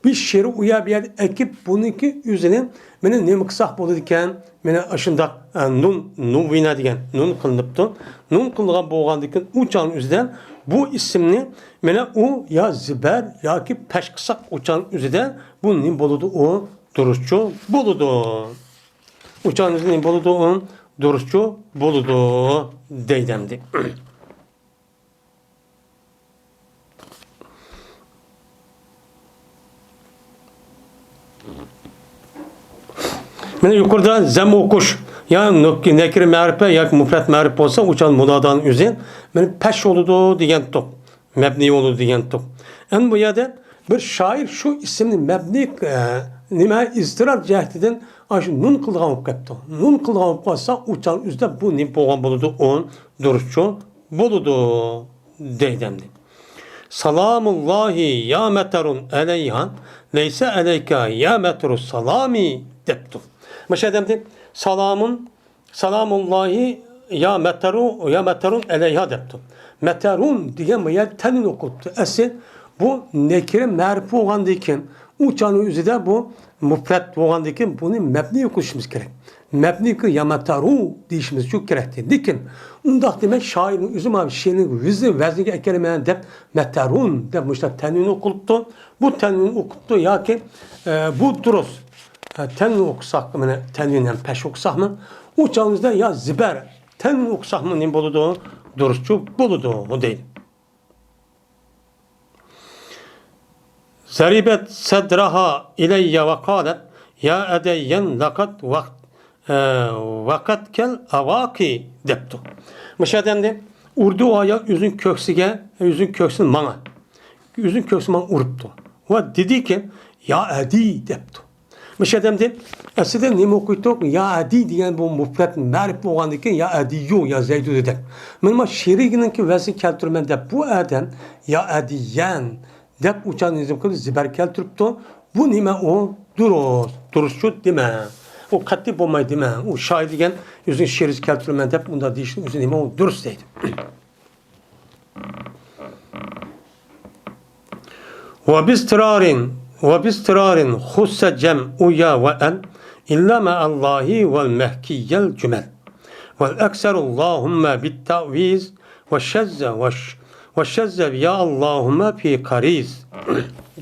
بىر شېئىر ئۇ يەر بۇ يەردە ئەكىپ، بۇنىڭكى ئۆزىنى مانا نېمە قىلساق بولىدىكەن؟ مانا ئاشۇنداق، ئە، نۇن، نۇۋۋىنا دېگەن نۇن قىلىنىپتۇ. نۇن قىلىنغان بولغاندىكىن ئۇ چاغنىڭ ئۆزىدە بۇ ئىسىمنى مانا ئۇ يا زىبەر ياكى پەش قىلساق ئۇ چاغنىڭ ئۆزىدە بۇ نېمە بولىدۇ؟ ئۇ دۇرۇسچۇ بولىدۇ. ئۇ چاغنىڭ ئۆزىدە نېمە بولىدۇ؟ ئۇ دۇرۇسچۇ بولىدۇ دەيدۇ ئەمدى. مانا يۇقىرىدا زەم ئوقۇش يا نۇك-، نەكىرە مەرىپە ياكى مۇپرەت مەرىپ بولسا، ئۇ چاغ مۇنادانىڭ ئۆزى مانا پەش بولىدۇ دېگەنتۇق، مەبنىي بولىدۇ دېگەنتۇق. ئەمدى بۇ يەردە بىر شائىر شۇ ئىسىمنى مەبنىي، ئە، نېمە، ئىزتىرار جەھىتىدىن ئاشۇ نۇن قىلغان بولۇپ قاپتۇ. نۇن قىلغان بولۇپ قالسا، ئۇ چاغ ئۆزىدە بۇ نېمە بولغان بولىدۇ؟ ئۇ دۇرۇسچۇ بولىدۇ دەيدۇ ئەمدى. سالامۇللاھى يا مەتەرۇن ئەلەيھا، لەيسە ئەلەيكە يا مەتەرۇ سالامى دەپتۇ. مۇشۇ ئادەمدە سالامۇن، سالامۇللاھى يا مەتەرۇ، يا مەتەرۇن ئەلەيھا دەپتۇ. مەتەرۇن دېگەن بۇ يەردە تەنۋىن ئوقۇلۇپتۇ. ئەسلى بۇ نەكىرە مەرىپە بولغاندىن كېيىن، ئۇ چاغنىڭ ئۆزىدە بۇ مۇپرەت بولغاندىن كېيىن بۇنى مەبنىي قىلىشىمىز كېرەك. مەبنىي قىل يا مەتەرۇ دېيىشىمىز ئۈچۈن كېرەكتى. لېكىن ئۇنداق دېمەي، شائىرنىڭ ئۆزى مانا شېئىرنىڭ ۋەزنى، ۋەزنىگە ئەكەلمەن دەپ مەتەرۇن دەپ مۇشۇنداق تەنۋىن ئوقۇلۇپتۇ. بۇ تەنۋىن ئوقۇپتۇ ياكى، ئە، بۇ دۇرۇس. ئە، تەنۋىن ئوقۇساق، مانا تەنۋىن ھەم پەش ئوقۇساقمۇ، ئۇ چاغىمىزدا يا زىبەر، تەنۋىن ئوقۇساقمۇ نېمە بولىدۇ؟ دۇرۇسچۇ بولىدۇ دەيدۇ. زەرىبەت سەدرەھا ئىلەييە ۋە قالەت يا ئەدەييەن لەقەد ۋەقەت، ئە، ۋەقەتكەل ئەۋاقى دەپتۇ. مۇشۇ ئادەمنى ئۇردۇ ئايال ئۆزىنىڭ كۆكسىگە، ئۆزىنىڭ كۆكسىنى ماڭا، ئۆزىنىڭ كۆكسىنى ماڭا ئۇرۇپتۇ. ۋە دېدىكى، يا ئەدى دەپتۇ. مۇشۇ ئادەمدىن ئەسلىدە نېمە ئوقۇيتتۇق؟ يا ئەدى دېگەن بۇ مۇپرەت مەرىپ بولغاندىكىن يا ئەدىيۇ، يا زەيدۇ دېدۇق. مەن مانا شېرىكىنىڭكى ۋەزنىنى كەلتۈرىمەن دەپ بۇ ئادەم يا ئەدىيەن دەپ ئۇچان نىزم قىلىپ زىبەر كەلتۈرۈپتۇ. بۇ نېمە ئۇ؟ دۇرۇس. دۇرۇسچۇ دېمە. ئۇ قەتئىي بولمايدۇ دېمە. ئۇ شائىر دېگەن ئۆزىنىڭ شېئىرىنى كەلتۈرىمەن دەپ ئۇنداق دېيىشنىڭ ئۆزى نېمە ئۇ؟ دۇرۇس دەيدۇ. وباضطرار، وباضطرار خص جمع يا وأن إلا مع الله والمحكي الجمل. والأكثر اللهم بالتعويذ وشذ وش-، وشذ يا اللهم في قريظ.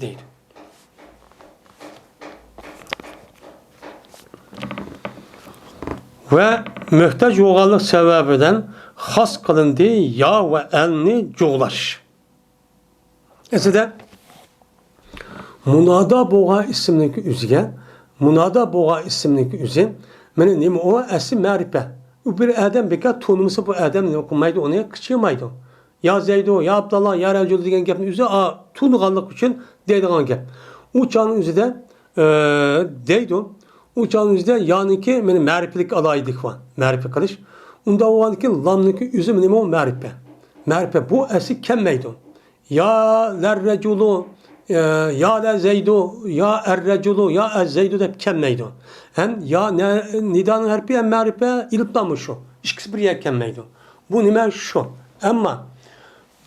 دەيدۇ. ۋە مۆھتاج بولغانلىق سەۋەبىدىن خاس قىلىندى يا ۋە ئەلنى جۇغلاش. ئەسلىدە مۇنادا بولغان ئىسىمنىڭكى ئۆزىگە، مۇنادا بولغان ئىسىمنىڭكى ئۆزى، مانا نېمە ئۇ؟ ئەسلى مەرىپە. ئۇ بىر ئادەم بىكار تونۇمىسا، بۇ ئادەم نېمە قىلمايدۇ، ئۇنى قىچىمايدۇ. يا زەيدۇ، يا ئابداللا، يا رەجۇل دېگەن گەپنىڭ ئۆزى، ئا، تونۇغانلىق ئۈچۈن دەيدىغان گەپ. ئۇ چاغنىڭ ئۆزىدە، ئە، دەيدۇ. ئۇ چاغنىڭ ئۆزىدە يانىكى مانا مەرىپىلىك ئالاھىدىلىك بار. مەرىپە قىلىش. ئۇنداق بولغاندىكىن لامنىڭكى ئۆزى نېمە ئۇ؟ مەرىپە. مەرىپە بۇ ئەسلى كەلمەيدۇ. يا لەررەجۇلۇ، ئە، يا لەزەيدۇ، يا ئەررەجۇلۇ، يا ئەززەيدۇ دەپ كەلمەيدۇ. ھەم يا نە-، نىدانىڭ ھەرپى ھەم مەرىپە ئېلىپلاممۇ شۇ. ئىككىسى بىر يەرگە كەلمەيدۇ. بۇ نېمە؟ شۇ. ئەمما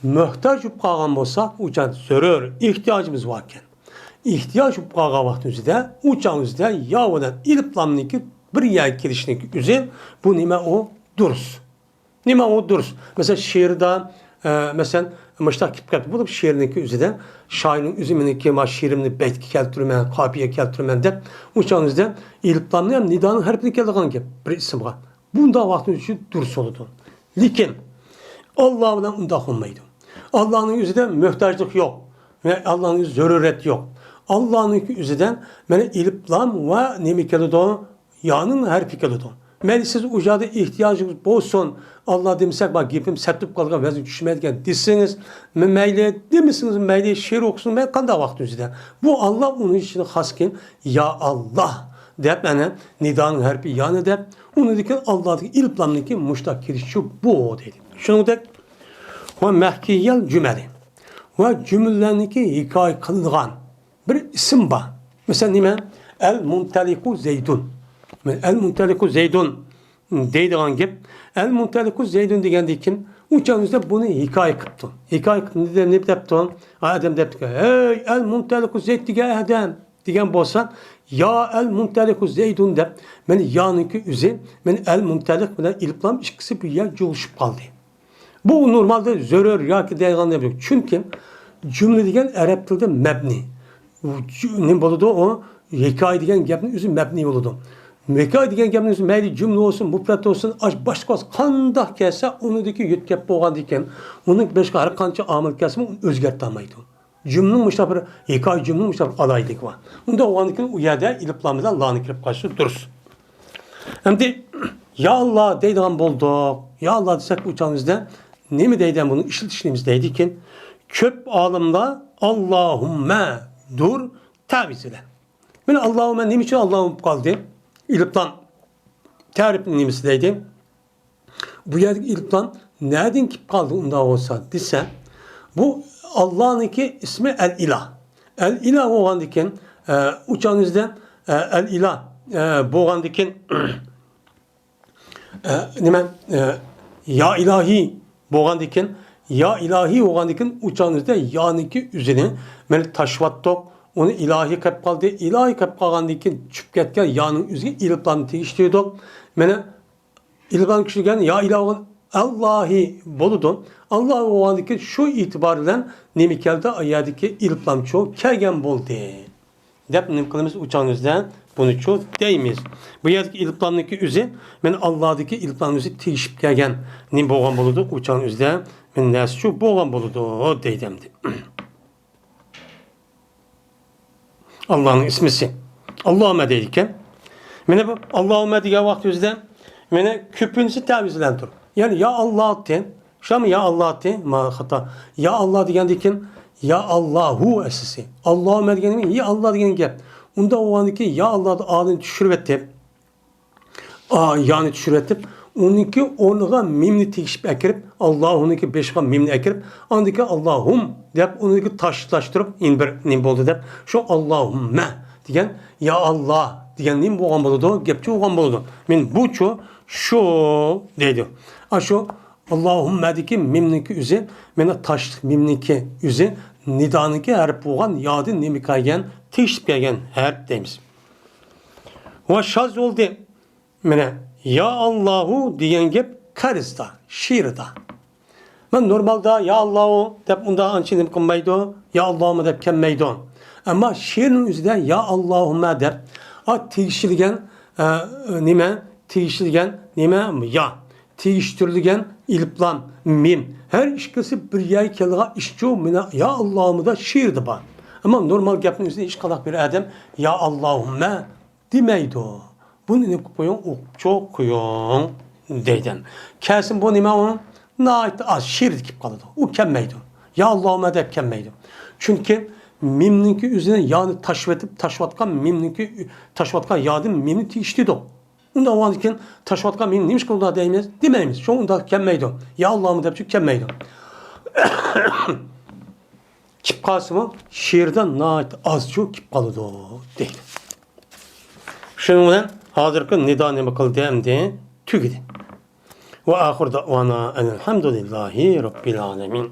موھتاج بولۇپ قالغان بولساق، ئۇ چاغ زۆرۈر ئېھتىياجىمىز باركەن. ئېھتىياج بولۇپ قالغان ۋاقىت ئۆزىدە، ئۇ چاغ ئۆزىدە يا بىلەن ئېلىپلامنىڭكى بىر يەرگە كېلىشنىڭكى ئۆزى، بۇ نېمە ئۇ؟ دۇرۇس. نېمە ئۇ دۇرۇس؟ مەسىلەن، شېئىردا، ئە، مەسىلەن، مۇشتاق كېلىپ كەتتى بولۇپ، شېئىرنىڭكى ئۆزىدە شائىرنىڭ ئۆزى مېنىڭكى ما شېئىرىمنى بەيتكە كەلتۈرىمەن، قاپىيە كەلتۈرىمەن دەپ، ئۇ چاغ ئۆزىدە ئېلىپلامنى ھەم نىدانىڭ ھەرپىنى كەلتۈرگەن گەپ بىر ئىسىمغا. بۇنداق ۋاقىتنىڭ ئۈچۈن دۇرۇس بولىدۇ. لېكىن ئاللا بىلەن ئۇنداق بولمايدۇ. ئاللانىڭ ئۆزىدە موھتاجلىق يوق. ۋە ئاللانىڭ ئۆزىدە زۆرۈرەت يوق. ئاللانىڭ ئۆزىدە مانا ئېلىپلام ۋە نېمە كېلىدۇ؟ يانىڭ ھەرپى كېلىدۇ. مەيلى سىز ئۇ جايدا ئېھتىياجىڭىز بولسۇن، ئاللا دېمىسەك، بار گېپىم سەت بولۇپ قالغان، ۋەزنى چۈشمەيدىكەن دېسىڭىز، مە-، مەيلى، دېمىسىڭىز مەيلى، شېئىر ئوقۇسىڭىز مەيلى، قانداق ۋاقىت ئۆزىدە. بۇ ئاللا ئۇنىڭ ئىچىدە خاسكەن، يا ئاللا دەپ، ئەنە نىدانىڭ ھەرپى يانى دەپ، ئۇنىڭدىن كېيىن ئاللادىكى ئېلىپلامنىڭكى مۇشتاق كېلىشى بۇ دەيدۇ. شۇنىڭدەك، ۋە مەھكىيەل جۈمەلى ۋە جۈملىلەرنىڭكى ھېكايە قىلىدىغان بىر ئىسىم بار. مەسىلەن، نېمە؟ ئەل مۇنتەلىقۇ زەيدۇن. مەن ئەل مۇنتەلىقۇ زەيدۇن دەيدىغان گەپ. ئەل مۇنتەلىقۇ زەيدۇن دېگەندىن كېيىن، ئۇ چاغىمىزدا بۇنى ھېكايە قىپتۇ. ھېكايە قىپتۇ. نېمە دەپ-، نېمە دەپتۇ؟ ئا، ئادەم دەپتىكەن، ھەي، ئەل مۇنتەلىقۇ زەيد دېگەن ئادەم دېگەن بولسا، يا ئەل مۇنتەلىقۇ زەيدۇن دەپ، مەن يانىڭكى ئۆزى، مەن ئەل مۇنتەلىق بىلەن ئېلىپلام ئىككىسى بىر يەر جۇغلىشىپ قالدى. بۇ نورمالدا زۆرۈر ياكى دەيدىغان نېمە يوق. چۈنكى جۈملە دېگەن ئەرەب تىلىدا مەبنى. نېمە بولىدۇ؟ ئۇ ھېكايە دېگەن گەپنىڭ ئۆزى مەبنى بولىدۇ. ھېكايە دېگەن گەپنىڭ ئۆزى مەيلى جۈملە بولسۇن، مۇپرەت بولسۇن، ئاش-، باشقا قانداق كەلسە، ئۇنىڭدىكى يۆتكەپ بولغاندىكىن، ئۇنىڭ باشقا ھەر قانچە ئامىل كەلسىمۇ، ئۇنى ئۆزگەرتەلمەيدۇ. جۈملىنىڭ مۇشۇنداق بىر ھېكايە جۈملىنىڭ مۇشۇنداق بىر ئالاھىدىلىكى بار. ئۇنداق بولغاندىكىن ئۇ يەردە ئېلىپلام بىلەن لانى كىرىپ قالسا دۇرۇس. ئەمدى يا ئاللا دەيدىغان بولدۇق. يا ئاللا دېسەك، ئۇ چاغىمىزدا نېمە دەيدۇ؟ بۇنى ئىشلىتىشنى دەيدىكىن، كۆپ ئالىملار ئاللاھۇممە دۇر تەۋىزى بىلەن. مانا ئاللاھۇممە نېمە ئۈچۈن ئاللاھۇممە بولۇپ قالدى؟ ئېلىپلام تەرىپنىڭ نېمىسى دەيدۇ؟ بۇ يەردىكى ئېلىپلام نەدىن كېلىپ قالدى ئۇنداق بولسا دېسە، بۇ ئاللانىڭكى ئىسمى ئەل ئىلا. ئەل ئىلا بولغاندىكىن، ئە، ئۇ چاغنىڭىزدا، ئە، ئەل ئىلا، ئە، بولغاندىكىن، ئە، نېمە، ئە، يا ئىلاھى بولغاندىكىن، يا ئىلاھى بولغاندىكىن، ئۇ چاغنىڭىزدا يانىڭكى ئۆزىنى مانا تاشلىۋەتتۇق. ئۇنى ئىلاھى قىلىپ قالدى. ئىلاھى قىلىپ قالغاندىن كېيىن چۈشۈپ كەتكەن يانىڭ ئۆزىگە ئېلىپلامنى تېگىشتۈردۇق. مانا ئېلىپلام كۈچلىگەن يا ئىلاھۇ ئاللاھى بولىدۇ. ئاللاھ بولغاندىكىن شۇ ئېتىبار بىلەن نېمە كەلدى؟ ئايەدىكى ئېلىپلامچۇ كەلگەن بولدى. دەپ نېمە قىلىمىز؟ ئۇچاڭنى ئۆزىدە بۇنىچۇ دەيمىز. بۇ يەردىكى ئېلىپلامنىڭكى ئۆزى، مانا ئاللاھدىكى ئېلىپلامنىڭ ئۆزى تېگىشىپ كەلگەن نېمە بولغان بولىدۇ؟ ئۇچاڭنى ئۆزىدە مانا نەرسىچۇ بولغان بولىدۇ دەيدۇ ئەمدى. ئاللاھنىڭ ئىسمىسى. ئاللاھۇممە دەيدىكەن. مانا بۇ ئاللاھۇممە دېگەن ۋاقىت ئۆزىدە مانا كۆپىنچىسى تەۋىز بىلەن تۇر. يەنى يا ئاللاھتى، شۇمۇ يا ئاللاھتى، ما خاتا. يا ئاللاھ دېگەندىن كېيىن يا ئاللاھۇ ئەسلىسى. ئاللاھۇممە دېگەن نېمە؟ يا ئاللاھ دېگەن گەپ. ئۇنداق بولغاندىن كېيىن يا ئاللاھ دە ئانى چۈشۈرۈۋەتتى. ئا، يانى چۈشۈرۈۋېتىپ، ئۇنىڭكى ئورنىغا مىمنى تېگىشىپ ئەكىرىپ، ئاللاھۇنىڭكى بېشىغا مىمنى ئەكىرىپ، ئاندىن كېيىن ئاللاھۇم دەپ، ئۇنىڭكى تاشلاشتۇرۇپ، يەنە بىر نېمە بولدى دەپ، شۇ ئاللاھۇممە دېگەن، يا ئاللاھ دېگەن نېمە بولغان بولىدۇ؟ گەپچۇ بولغان بولىدۇ. مانا بۇچۇ شۇ دەيدۇ. ئاشۇ ئاللاھۇممەدىكى مىمنىڭكى ئۆزى، مانا تاشلىق مىمنىڭكى ئۆزى، نىدانىڭكى ھەرپ بولغان يادىن نېمە كەلگەن؟ تېگىشىپ كەلگەن ھەرپ دەيمىز. ۋە شاز بولدى. مانا، يا ئاللاھۇ دېگەن گەپ قەرزدا، شېئىردا. مەن نورمالدا يا ئاللاھۇ دەپ ئۇنداق ئانچە نېمە قىلمايدۇ، يا ئاللاھۇممە دەپ كەلمەيدۇ. ئەمما شېئىرنىڭ ئۆزىدە يا ئاللاھۇممە دەپ، ئا، تېگىشىلگەن، ئە، نېمە؟ تېگىشىلگەن نېمە؟ يا. تېگىشتۈرۈلگەن ئېلىپلام، مىم. ھەر ئىككىسى بىر يەرگە كېلىدىغان ئىشچۇ، مانا يا ئاللاھۇممىدا شېئىردا بار. ئەمما نورمال گەپنىڭ ئۆزىدە ھېچقانداق بىر ئادەم يا ئاللاھۇممە دېمەيدۇ. بۇنى نېمە قىلىپ قويۇڭ؟ ئوقۇپچۇ قويۇڭ دەيدۇ. كەلسۇن بۇ نېمە ئۇ؟ ناھايىتى ئاز شېئىردا كېلىپ قالىدۇ. ئۇ كەلمەيدۇ. يا ئاللاھۇممە دەپ كەلمەيدۇ. چۈنكى مىمنىڭكى ئۆزىنى يانى تاشلىۋېتىپ، تاشلىۋاتقان مىمنىڭكى، تاشلىۋاتقان يادىن مىمنى تېگىشتۈردۇق. ئۇنداق بولغاندىن كېيىن تاشلاۋاتقان مېنى نېمە ئىش قىلدى دەيمىز؟ دېمەيمىز. شۇڭا ئۇنداق كەلمەيدۇ. يا ئاللامۇ دەپچۇ كەلمەيدۇ. كېلىپ قالسىمۇ شېئىردا ناھايىتى ئازچۇ كېلىپ قالىدۇ دەيدۇ. شۇنىڭ بىلەن ھازىرقى نىدا نېمە قىلدى ئەمدى؟ تۈگىدى. ۋە ئاخىر دەئۋانا ئەنىلھەمدۇلىللاھى رەببىل ئالەمىن.